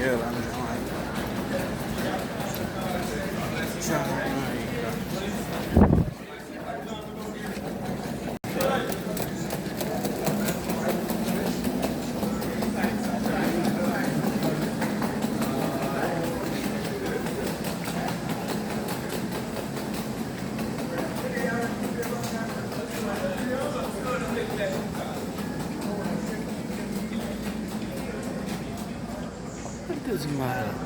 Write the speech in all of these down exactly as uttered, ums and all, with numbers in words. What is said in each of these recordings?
Girl, I'm Jamaica. Jamaica. Mwen te di malad.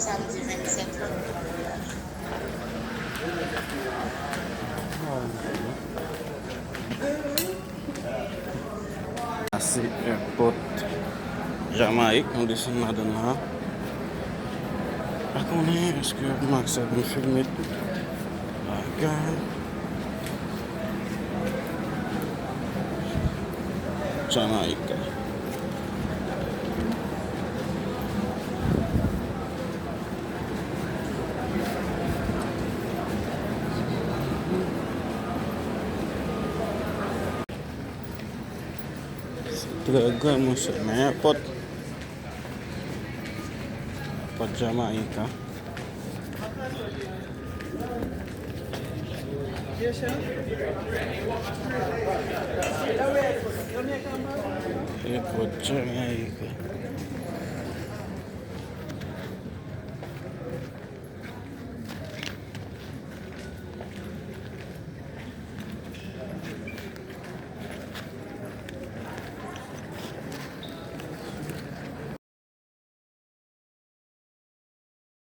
Samdi vennsèt. Sa se èpòt Jamayik, nou desann ladan l la. Pa konnen èske Max ap vin filme tout bagay. Jamayik. Se trè gran, monchè, men èpòt, èpòt Jamayik. Èpòt Jamayik.